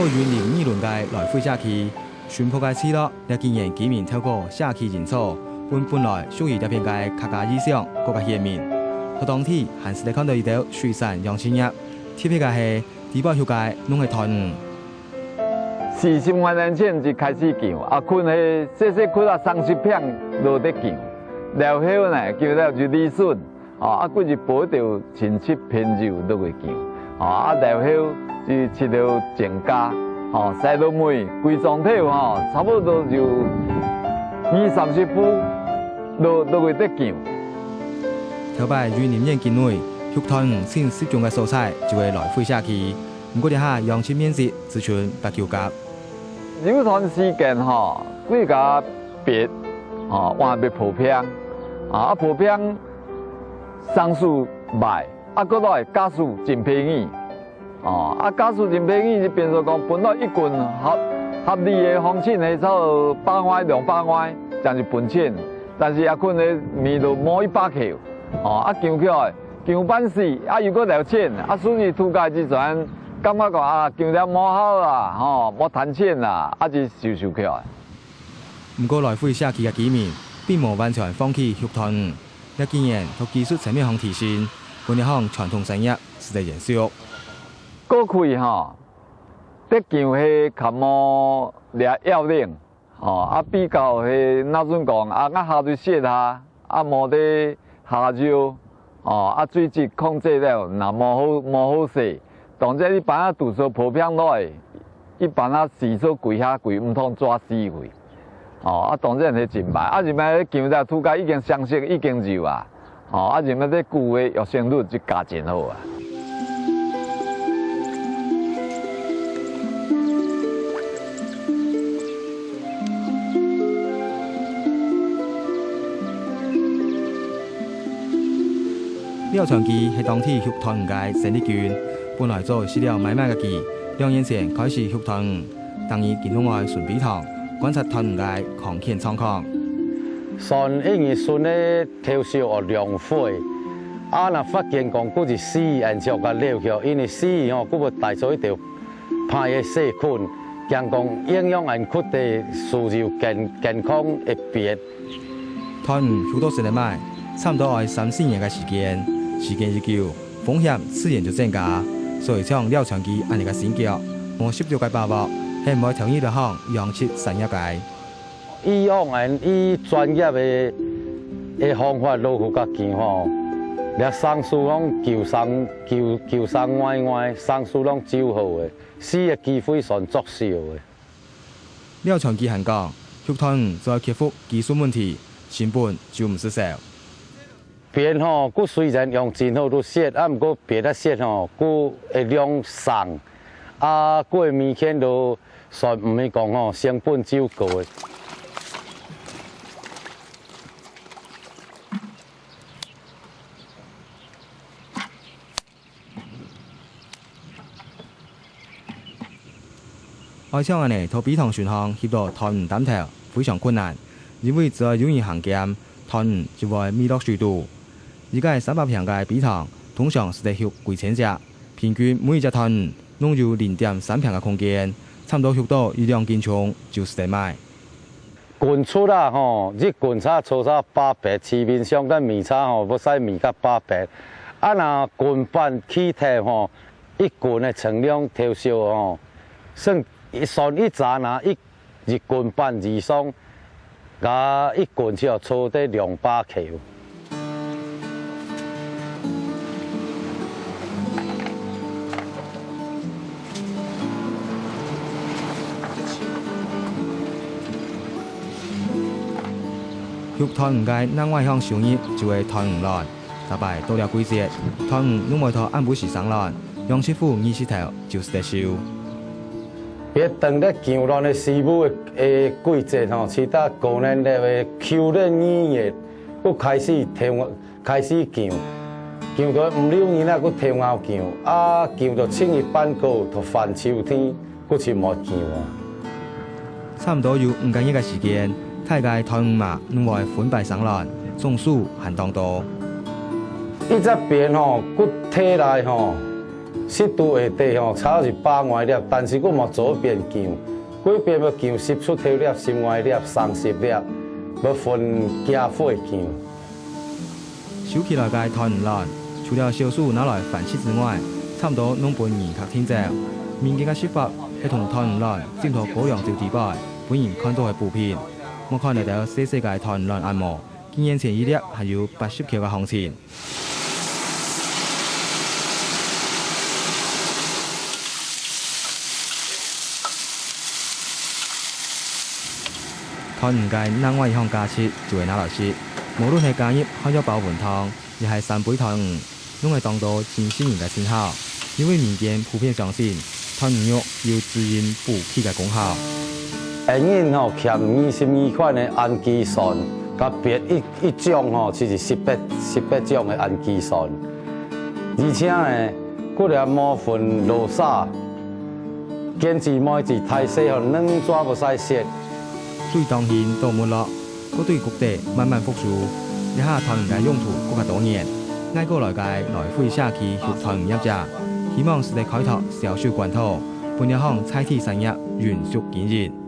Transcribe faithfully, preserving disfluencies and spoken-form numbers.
雲林二崙个來惠社區，淳樸个聚落，這幾年居民透過社區營造，分本來屬於這片个客家意象更加鮮明。在當地還使得看著一兜水產養殖業，特別个係，底背畜个攏係鯿魚。四十外年前就開始降，啊，近係細細窟仔三十坪都得降，了後呢，降了就利潤。 哦，啊，閣一保就親戚朋友都會降。哦，啊，了後就一路增加，哦，細路妹歸庄頭，哦，差不多有二三十戶都，都會得降。頭擺雲林縣境內畜鯿魚盡集中个所在就係來惠社區，毋過這下養殖面積只賰八九甲。有段時間吼，歸家別，哦，換別鋪平，啊，鋪平 生手賣，啊，過來價數真便宜。哦，啊，價數真便宜，就變做講，本來一斤合，合理个行情係差不多百外、兩百外，正一分錢。但是啊，近來賣到無一百箍。哦，啊，降起來，降半死，啊，又過了錢，啊，所以土家之前感覺講啊，降了無效啦，吼，無趁錢啦，啊，就收收起來。毋過來惠社區个居民並無完全放棄畜鯿魚， 這幾年在技術層面項提升，分這項傳統產業使得延續。過去吼，得降係較無這要領，吼，啊，比較係若準講，啊，𠊎下水洩啊，啊，無得下游，吼，啊，水質控制了，若無好，無好勢， 當然一般啊，堵著鋪平來，一般啊，死著歸下歸，毋通抓死佢。哦，啊，當然係真歹。啊，這擺降了土家已經成熟，已經有啊。哦，啊，這擺這久个育成率就加真好啊。 廖傳基係當地畜鯿魚个生力軍，本來做飼料買賣个佢，兩年前開始畜鯿魚，逐日緊攏愛巡陂塘，觀察鯿魚个康健狀況。算一日巡个頭首愛兩回，啊，若發現講骨質死，恁就共撈去，因為死吼，骨會帶走一條 歹个細菌，驚講營養恁缺，對自由健，健康會變。鯿魚畜到食得賣，差毋多愛三四年个時間，時間一久，風險自然就增加。所以像廖傳基恁呢个身腳，無十足个把握，係毋會投入這項養殖產業个。 以往𠊎以專業个，个方法落去共救吼，這生手攏救生，救，救生歪歪，生手攏救好个，死个機會算足少个。廖傳基還講，畜鯿魚就愛克服技術問題，成本就毋使少。 別吼，佢雖然養真好都食，啊，毋過別个食吼，佢个量省，啊，佢个物件都算毋係講吼，成本就高个。 愛像恁呢，在陂塘脣項翕著鯿魚擔頭，非常困難，因為只愛有人行兼，鯿魚就會尾落水肚。一個三百坪个陂塘，通常使得畜幾千隻，平均每一隻鯿魚攏有零點三坪个空間，差毋多畜到一兩斤重就使得賣。 斤出啊吼，一斤差，差差八百，市面上个米差吼，會使米價八百。啊，若斤半起跳吼，一斤个重量頭少吼，算一，算一隻若一，一斤半以上，加一斤就差得兩百箍。 畜鯿魚个另外一項收入就係鯿魚卵。逐擺到了季節，鯿魚攏會在暗晡時生卵，養殖戶二十頭就使得收。別等咧降卵个時務个，个季節吼，其他過年个舊曆二月，就開始投 開始降，降到五六月啊，佢頭腦降，啊，降到七月半過，就翻秋天，佢就無降啊。差毋多有五個月个時間，大个鯿魚嫲攏會分擺生卵，總數還當多。一隻鱉吼，佢提來吼，十度下底吼，差一百外粒，但是佢無做變醬，佢變要醬十出頭粒、十外粒、三十粒，要分幾歲醬。收起來个豆腐卵，除了少數拿來販食之外，差毋多攏分人客訂走。民間个食法係同豆腐卵浸到高粱酒底背，分人看做係補品。莫看這兜細細个豆腐卵恁無，竟然前一粒還有八十箍个行情。 豆腐个另外一項價值就係拿來食，無論係加入漢藥包混湯，也係三杯豆腐，攏係當多精神人个稱號，因為民間普遍相信豆腐肉有滋陰補氣个功效。人吼欠二十二款个氨基酸，佮別一一種吼，就是十八十八種个氨基酸。 而且呢，骨力無分老少，堅持每日大細吼，兩逝無使食。對當興到沒落，閣對谷底慢慢復甦，這下豆腐个用途更加多元。愛過來个來惠社區畜豆腐業者，希望實地開拓銷售管道，分這項在地產業延續經營。